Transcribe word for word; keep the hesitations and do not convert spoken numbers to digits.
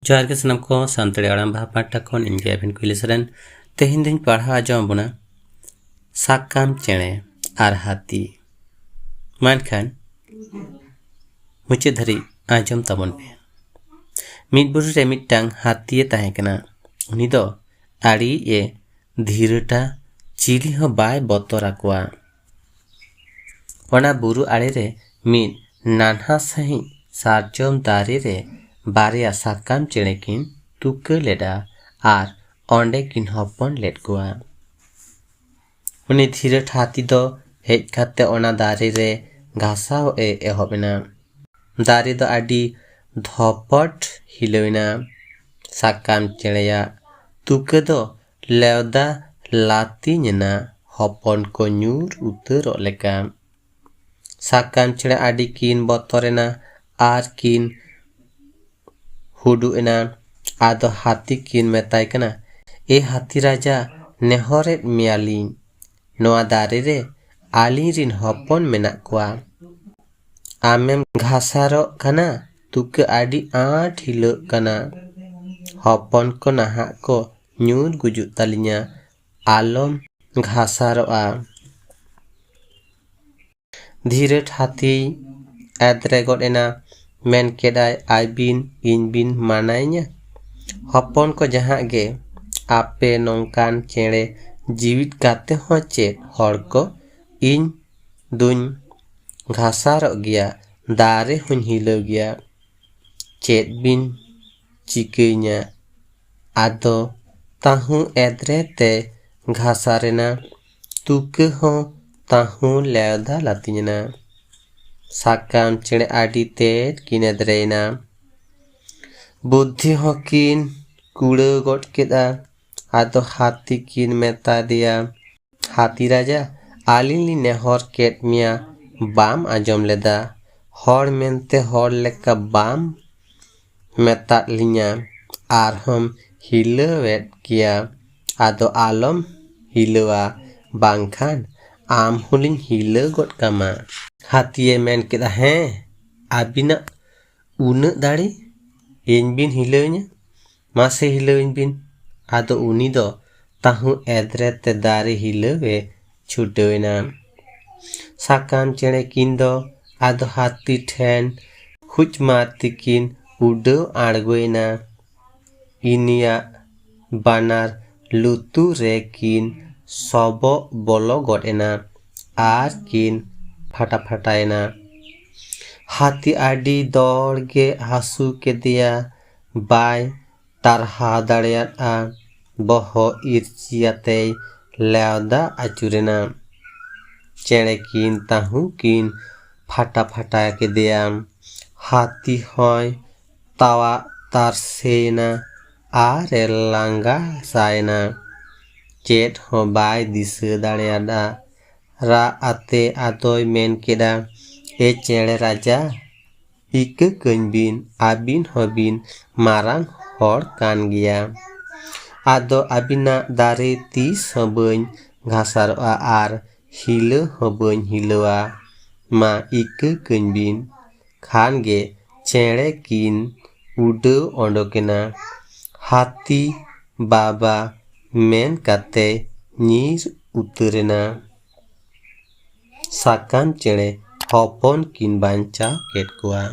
ᱡᱚᱦᱟᱨ ᱜᱮ ᱥᱟᱱᱟᱢ ᱠᱚ, ᱥᱟᱱᱛᱟᱲᱤ ᱟᱲᱟᱝ ᱵᱟᱦᱟ ᱯᱟᱦᱴᱟ ᱠᱷᱚᱱ ᱤᱧ ᱜᱮ ᱟᱵᱤᱱ ᱠᱩᱭᱞᱤ ᱥᱚᱨᱮᱱ᱾ ᱛᱮᱦᱮᱧ ᱫᱚᱧ ᱯᱟᱲᱦᱟᱣ ᱟᱸᱡᱚᱢ ᱟᱵᱚᱱᱟ ᱥᱟᱠᱟᱢ ᱪᱮᱬᱮ ᱟᱨ ᱦᱟᱹᱛᱤ᱾ ᱢᱟ ᱮᱱᱠᱷᱟᱱ ᱢᱩᱪᱟᱹᱫ ᱫᱷᱟᱹᱨᱤᱡ ᱟᱸᱡᱚᱢ ᱛᱟᱵᱚᱱ ᱯᱮ᱾ ᱢᱤᱫ ᱵᱩᱨᱩ ᱨᱮ ᱢᱤᱫᱴᱟᱝ ᱦᱟᱹᱛᱤᱭᱮ ᱛᱟᱦᱮᱸ ᱠᱟᱱᱟ᱾ ᱩᱱᱤ ᱫᱚ ᱟᱹᱰᱤ ᱮ ᱫᱷᱤᱨᱟᱹᱴᱟ, ᱪᱤᱞᱤ ᱦᱚᱸ ᱵᱟᱭ ᱵᱚᱛᱚᱨ ᱟᱠᱚᱣᱟ᱾ ᱚᱱᱟ ᱵᱩᱨᱩ ᱟᱲᱮ ᱨᱮ ᱢᱤᱫ ᱱᱟᱱᱦᱟ ᱥᱟᱺᱦᱤᱡ ᱥᱟᱨᱡᱚᱢ ᱫᱟᱨᱮ ᱨᱮ ᱵᱟᱨᱭᱟ ᱥᱟᱠᱟᱢ ᱪᱮᱬᱮ ᱠᱤᱱ ᱛᱩᱠᱟᱹ ᱞᱮᱫᱼᱟ ᱟᱨ ᱚᱸᱰᱮ ᱠᱤᱱ ᱦᱚᱯᱚᱱ ᱞᱮᱫ ᱠᱚᱣᱟ᱾ ᱩᱱᱤ ᱫᱷᱤᱨᱟᱹᱴ ᱦᱟᱹᱛᱤ ᱫᱚ ᱦᱮᱡ ᱠᱟᱛᱮ ᱚᱱᱟ ᱫᱟᱨᱮ ᱨᱮ ᱜᱷᱟᱥᱟᱣ ᱮ ᱮᱦᱚᱵ ᱮᱱᱟ᱾ ᱫᱟᱨᱮ ᱫᱚ ᱟᱹᱰᱤ ᱫᱷᱚᱯᱚᱴ ᱦᱤᱞᱟᱹᱣ ᱮᱱᱟ᱾ ᱥᱟᱠᱟᱢ ᱪᱮᱬᱮᱭᱟᱜ ᱛᱩᱠᱟᱹ ᱫᱚ ᱞᱮᱣᱫᱟ ᱞᱟᱹᱛᱤᱧ ᱮᱱᱟ, ᱦᱚᱯᱚᱱ ᱠᱚ ᱧᱩᱨ ᱩᱛᱟᱹᱨᱚᱜ ᱞᱮᱠᱟ᱾ ᱥᱟᱠᱟᱢ ᱪᱮᱬᱮ ᱟᱹᱰᱤ ᱠᱤᱱ ᱵᱚᱛᱚᱨ ᱮᱱᱟ ᱟᱨ ᱠᱤᱱ ᱦᱩᱰᱩᱜ ᱮᱱᱟ᱾ ᱟᱫᱚ ᱦᱟᱹᱛᱤ ᱠᱤᱱ ᱢᱮᱛᱟᱭ ᱠᱟᱱᱟ, "ᱮ ᱦᱟᱹᱛᱤ ᱨᱟᱡᱟ, ᱱᱮᱦᱚᱨᱮᱫ ᱢᱮᱭᱟᱞᱤᱧ, ᱱᱚᱣᱟ ᱫᱟᱨᱮ ᱨᱮ ᱟᱹᱞᱤᱧ ᱨᱤᱱ ᱦᱚᱯᱚᱱ ᱢᱮᱱᱟᱜ ᱠᱚᱣᱟ᱾ ᱟᱢᱮᱢ ᱜᱷᱟᱥᱟᱨᱚᱜ ᱠᱟᱱᱟ, ᱛᱩᱠᱟᱹ ᱟᱹᱰᱤ ᱟᱸᱴ ᱦᱤᱞᱟᱹᱜ ᱠᱟᱱᱟ᱾ ᱦᱚᱯᱚᱱ ᱠᱚ ᱱᱟᱦᱟᱜ ᱠᱚ ᱧᱩᱨ ᱜᱩᱡᱩᱜ ᱛᱟᱹᱞᱤᱧᱟ, ᱟᱞᱚᱢ ᱜᱷᱟᱥᱟᱨᱚᱜᱼᱟ᱾" ᱫᱷᱤᱨᱟᱹᱴ ᱦᱟᱹᱛᱤᱭ ᱮᱫᱽᱨᱮ ᱜᱚᱫ ᱮᱱᱟ, ᱢᱮᱱ ᱠᱮᱫᱟᱭ, "ᱟᱹᱵᱤᱱ ᱤᱧ ᱵᱤᱱ ᱢᱟᱱᱟᱭᱤᱧᱟ? ᱦᱚᱯᱚᱱ ᱠᱚ ᱡᱟᱦᱟᱸ ᱜᱮ, ᱟᱯᱮ ᱱᱚᱝᱠᱟᱱ ᱪᱮᱬᱮ ᱡᱤᱣᱤᱫ ᱠᱟᱛᱮ ᱦᱚᱸ ᱪᱮᱫ ᱦᱚᱲ ᱠᱚ? ᱤᱧ ᱫᱩᱧ ᱜᱷᱟᱥᱟᱨᱚᱜ ᱜᱮᱭᱟ, ᱫᱟᱨᱮ ᱦᱚᱸᱧ ᱦᱤᱞᱟᱹᱣ ᱜᱮᱭᱟ᱾ ᱪᱮᱫ ᱵᱤᱱ ᱪᱤᱠᱟᱹᱧᱟ?" ᱟᱫᱚ ᱛᱟᱹᱦᱩ ᱮᱫᱽᱨᱮ ᱛᱮ ᱜᱷᱟᱥᱟᱨ ᱮᱱᱟ, ᱛᱩᱠᱟᱹ ᱦᱚᱸ ᱛᱟᱹᱦᱩ ᱞᱮᱣᱫᱟ ᱞᱟᱹᱛᱤᱧ ᱮᱱᱟ᱾ ᱥᱟᱠᱟᱢ ᱪᱮᱬᱮ ᱟᱹᱰᱤ ᱛᱮᱫ ᱠᱤᱱ ᱮᱫᱽᱨᱮᱭᱮᱱᱟ᱾ ᱵᱩᱫᱽᱫᱷᱤ ᱦᱚᱸ ᱠᱤᱱ ᱠᱩᱲᱟᱹᱣ ᱜᱚᱫ ᱠᱮᱫᱼᱟ᱾ ᱟᱫᱚ ᱦᱟᱹᱛᱤ ᱠᱤᱱ ᱢᱮᱛᱟ ᱫᱮᱭᱟ, "ᱦᱟᱹᱛᱤ ᱨᱟᱡᱟ, ᱟᱹᱞᱤᱧ ᱞᱤᱧ ᱱᱮᱦᱚᱨ ᱠᱮᱫ ᱢᱮᱭᱟ, ᱵᱟᱢ ᱟᱸᱡᱚᱢ ᱞᱮᱫᱟ᱾ ᱦᱚᱲ ᱢᱮᱱᱛᱮ ᱦᱚᱲ ᱞᱮᱠᱟ ᱵᱟᱢ ᱢᱮᱛᱟᱫ ᱞᱤᱧᱟ, ᱟᱨᱦᱚᱸᱢ ᱦᱤᱞᱟᱹᱣᱮᱫ ᱜᱮᱭᱟ᱾ ᱟᱫᱚ ᱟᱞᱚᱢ ᱦᱤᱞᱟᱹᱣᱟ, ᱵᱟᱝᱠᱷᱟᱱ ᱟᱢ ᱦᱚᱸᱞᱤᱧ ᱦᱤᱞᱟᱹᱣ ᱜᱚᱫ ᱠᱟᱢᱟ᱾" ᱦᱟᱹᱛᱤᱭᱮ ᱢᱮᱱ ᱠᱮᱫᱟ, "ᱦᱮᱸ, ᱟᱹᱵᱤᱱᱟᱜ ᱩᱱᱟᱹᱜ ᱫᱟᱲᱮ? ᱤᱧ ᱵᱤᱱ ᱦᱤᱞᱟᱹᱣᱤᱧᱟ? ᱢᱟᱥᱮ ᱦᱤᱞᱟᱹᱣᱤᱧ ᱵᱤᱱ᱾ ᱟᱫᱚ ᱩᱱᱤ ᱫᱚ ᱛᱟᱹᱦᱩ ᱮᱫᱽᱨᱮ ᱛᱮ ᱫᱟᱨᱮ ᱦᱤᱞᱟᱹᱣ ᱮ ᱪᱷᱩᱴᱟᱹᱣ ᱮᱱᱟ᱾ ᱥᱟᱠᱟᱢ ᱪᱮᱬᱮ ᱠᱤᱱ ᱫᱚ ᱟᱫᱚ ᱦᱟᱹᱛᱤ ᱴᱷᱮᱱ ᱦᱩᱪᱢᱟᱨ ᱛᱮᱠᱤᱱ ᱩᱰᱟᱹᱣ ᱟᱬᱜᱚᱭᱮᱱᱟ᱾ ᱤᱱᱤᱭᱟᱜ ᱵᱟᱱᱟᱨ ᱞᱩᱛᱩᱨ ᱨᱮ ᱠᱤᱱ ᱥᱚᱵᱚᱜ ᱵᱚᱞᱚ ᱜᱚᱫ ᱮᱱᱟ ᱟᱨ ᱠᱤᱱ ᱯᱷᱟᱴᱟ ᱯᱷᱟᱴᱟᱭᱮᱱᱟ᱾ ᱦᱟᱹᱛᱤ ᱟᱹᱰᱤ ᱫᱚᱲ ᱜᱮ ᱦᱟᱹᱥᱩ ᱠᱮᱫᱮᱭᱟ, ᱵᱟᱭ ᱛᱟᱨᱦᱟᱣ ᱫᱟᱲᱮᱭᱟᱫᱼᱟ᱾ ᱵᱚᱦᱚᱜ ᱤᱨᱪᱤᱭᱟᱛᱮᱭ ᱞᱮᱣᱫᱟ ᱟᱹᱪᱩᱨᱮᱱᱟ᱾ ᱪᱮᱬᱮ ᱠᱤᱱ ᱛᱟᱹᱦᱩ ᱠᱤᱱ ᱯᱷᱟᱴᱟ ᱯᱷᱟᱴᱟ ᱠᱮᱫᱮᱭᱟ᱾ ᱦᱟᱹᱛᱤ ᱦᱚᱸᱭ ᱛᱟᱣᱟᱜ ᱛᱟᱨᱥᱮᱭᱮᱱᱟ ᱟᱨ ᱮ ᱞᱟᱸᱜᱟ ᱥᱟᱭᱮᱱᱟ᱾ ᱪᱮᱫ ᱦᱚᱸ ᱵᱟᱭ ᱫᱤᱥᱟᱹ ᱫᱟᱲᱮᱭᱟᱫᱼᱟ᱾ ᱨᱟᱜ ᱟᱛᱮ ᱟᱫᱚᱭ ᱢᱮᱱ ᱠᱮᱫᱟ, ᱮ ᱪᱮᱬᱮ ᱨᱟᱡᱟ, ᱤᱠᱟᱹ ᱠᱟᱹᱧ ᱵᱤᱱ, ᱟᱹᱵᱤᱱ ᱦᱚᱸᱵᱤᱱ ᱢᱟᱨᱟᱝ ᱦᱚᱲ ᱠᱟᱱ ᱜᱮᱭᱟ᱾ ᱟᱫᱚ ᱟᱹᱵᱤᱱᱟᱜ ᱫᱟᱨᱮ ᱛᱤᱥ ᱦᱚᱸ ᱵᱟᱹᱧ ᱜᱷᱟᱥᱟᱨᱚᱜᱼᱟ ᱟᱨ ᱦᱤᱞᱟᱹ ᱦᱚᱸ ᱵᱟᱹᱧ ᱦᱤᱞᱟᱹᱣᱟ᱾ ᱢᱟ ᱤᱠᱟᱹ ᱠᱟᱹᱧ ᱵᱤᱱ᱾ ᱠᱷᱟᱱ ᱜᱮ ᱪᱮᱬᱮ ᱠᱤᱱ ᱩᱰᱟᱹᱣ ᱚᱰᱚᱠᱮᱱᱟ᱾ ᱦᱟᱹᱛᱤ ᱵᱟᱵᱟ ᱢᱮᱱ ᱠᱟᱛᱮ ᱧᱤᱨ ᱩᱛᱟᱹᱨᱮᱱᱟ᱾ ᱥᱟᱠᱟᱢ ᱪᱮᱬᱮ ᱦᱚᱯᱚᱱ ᱠᱤᱱ ᱵᱟᱧᱪᱟᱣ ᱠᱮᱫ ᱠᱚᱣᱟ᱾